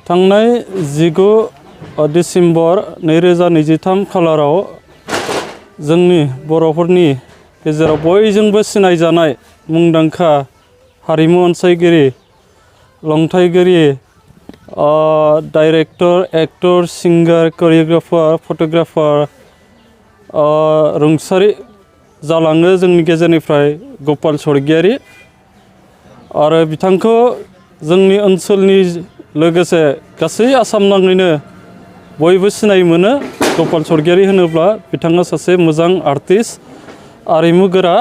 थांनाय 19 डिसेम्बर 2023 खालाराव जोंनि बर'फोरनि गेजेराव बयजोंबो सिनायजानाय मुंदांखा हारिमु अनसायगिरि लंथाइगिरि डाइरेक्टर एक्टर सिंगार कोरियोग्राफार फटोग्राफार रुंसारि जालाङो जोंनि गेजेरनिफ्राय गपाल स्वर्गियारि आरो बिथांखौ जोंनि ओनसोलनि लोगोसे गासै आसाम नाङैनो बयबो सिनाय मोनो। गपाल स्वर्गियारि होनोब्ला बिथाङा सासे मोजां आर्टिस्ट आरिमुगोरा।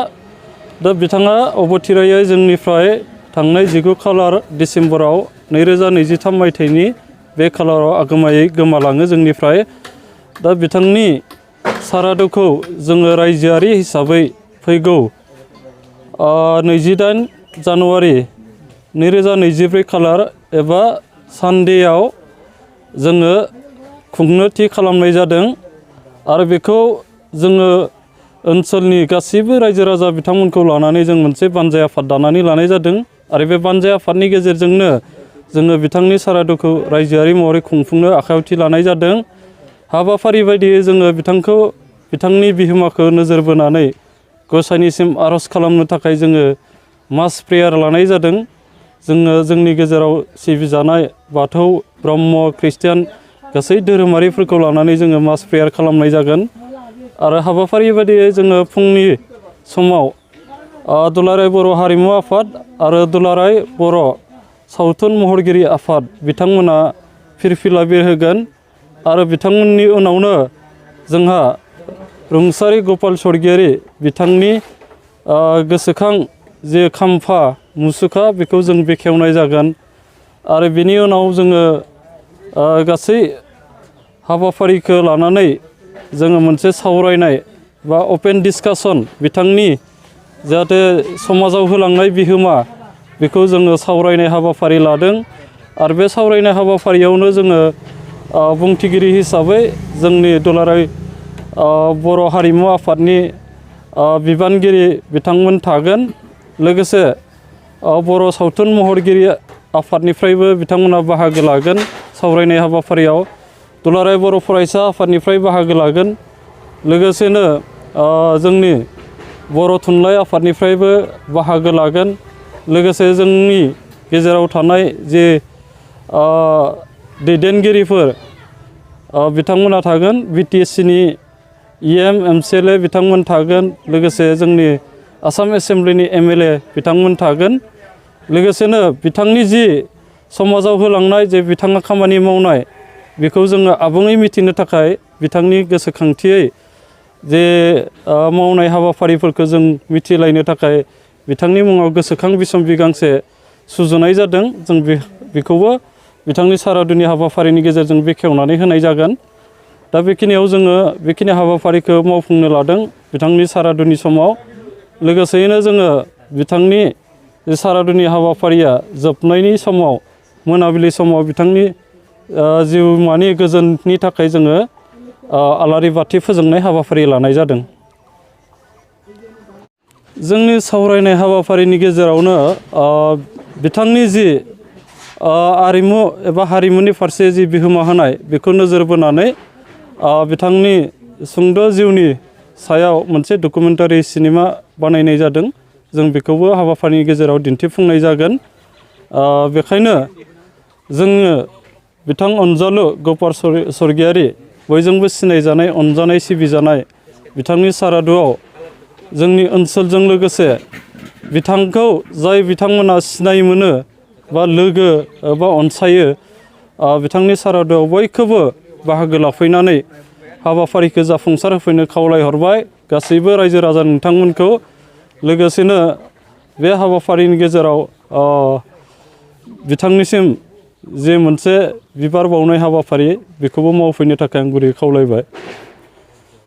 दा बिथाङा अबथिरायै जोंनिफ्राय थांनाय 19 डिसेम्बराव 2023 मायथाइनि बे खालाराव आगोमायै गोमालाङो जोंनिफ्राय। दा बिथांनि सारादुखौ जोङो रायजोआरि हिसाबै फैगौ 28 जानुवारि 2024 खालार एबा सानडेआव जोङो खुंनो थि खालामनाय जादों आरो बेखौ जोङो ओनसोलनि गासैबो रायजो राजा बिथांमोनखौ लानानै जों मोनसे बानजाय आफाद दानानै लानाय जादों आरो बे बानजाय आफादनि गेजेरजोंनो जोङो बिथांनि सारादुखौ रायजोआरि महरै खुंफुंनो आखायाव थि लानाय जादों। हाबाफारि बायदियै जोङो बिथांनि बिहोमाखौ नोजोर बोनानै गसाइनिसिम आर'ज खालामनो थाखाय जोङो मास प्रेयार लानाय जादों। जोङो जोंनि गेजेराव सिबिजानाय बाथौ ब्रह्म ख्रिस्टियान गासै धोरोमारिफोरखौ लानानै जोङो मास प्रेयार खालामनाय जागोन आरो हाबाफारि बायदियै जोङो फुंनि समाव दुलाराय बर' हारिमु आफाद आरो दुलाराय बर' सावथुन महरगिरि आफाद बिथांमोना फिरफिला बिरहोगोन आरो बिथांमोननि उनावनो जोंहा रुंसारि गपाल स्वर्गियारि बिथांनि गोसोखां जे खाम्फा मुसुखा बेखौ जों बेखेवनाय जागोन आरो बिनि उनाव जोङो गासै हाबाफारिखौ लानानै जोङो मोनसे सावरायनाय बा अपेन डिसकासन बिथांनि जाहाथे समाजाव होलांनाय बिहोमा बेखौ जोङो सावरायनाय हाबाफारि लादों आरो बे सावरायनाय हाबाफारियावनो जोङो बुंथिगिरि हिसाबै जोंनि दुलाराय बर' हारिमु आफादनि बिबानगिरि बिथांमोन थागोन। लोगोसे बर' सावथुन महरगिरि आफादनिफ्रायबो बिथांमोना बाहागो लागोन। सावरायनाय हाबाफारियाव दुलाराय बर' फरायसा आफादनिफ्राय बाहागो लागोन। लोगोसेनो जोंनि बर' थुनलाइ आफादनिफ्रायबो बाहागो लागोन। लोगोसे जोंनि गेजेराव थानाय जे दैदेनगिरिफोर बिथांमोना थागोन। BTSCनि EM MCLA बिथांमोन थागोन। लोगोसे जोंनि आसाम एसेम्ब्लिनि MLA बिथांमोन थागोन। लोगोसेनो बिथांनि जि समाजाव होलांनाय जे बिथाङा खामानि मावनाय बेखौ जोङो आबुङै मिथिनो थाखाय बिथांनि गोसोखांथियै जे मावनाय हाबाफारिफोरखौ जों मिथिलायनो थाखाय बिथांनि मुङाव गोसोखां बिसम्बि गांसे सुजुनाय जादों। जों बेखौबो बिथांनि सारादुनि हाबाफारिनि गेजेरजों बेखेवनानै होनाय जागोन। दा बेखिनियाव जोङो बेखिनि हाबाफारिखौ मावफुंनो लादों बिथांनि सारादुनि समाव। लोगोसेयैनो जोङो बिथांनि सारादुनि हाबाफारिया जोबनायनि समाव मोनाबिलि समाव बिथांनि जिउमानि गोजोननि थाखाय जोङो आलारि बाथि फोजोंनाय हाबाफारि लानाय जादों। जोंनि सावरायनाय हाबाफारिनि गेजेरावनो बिथांनि जि आरिमु एबा हारिमुनि फारसे जि बिहोमा होनाय बेखौ नोजोर बोनानै बिथांनि सुंद' जिउनि सायाव मोनसे डकुमेन्टारि सिनेमा बानायनाय जादों। जों बेखौबो हाबाफारिनि गेजेराव दिन्थिफुंनाय जागोन। बेखायनो जोङो बिथां अनजालु गपाल स्वर्गियारि बयजोंबो सिनायजानाय अनजानाय सिबिजानाय बिथांनि सारादुआव जोंनि ओनसोलजों लोगोसे बिथांखौ जाय बिथांमोना सिनाय मोनो बा लोगो बा अनसायो बिथांनि सारादुआव बयखौबो बाहागो लाफैनानै हाबाफारिखौ जाफुंसार होफैनो खावलायहरबाय गासैबो रायजो राजा नोंथांमोनखौ। लोगोसेनो बे हाबाफारिनि गेजेराव बिथांनिसिम जे मोनसे बिबार बावनाय हाबाफारि बेखौबो मावफैनो थाखाय आं गुरै खावलायबाय।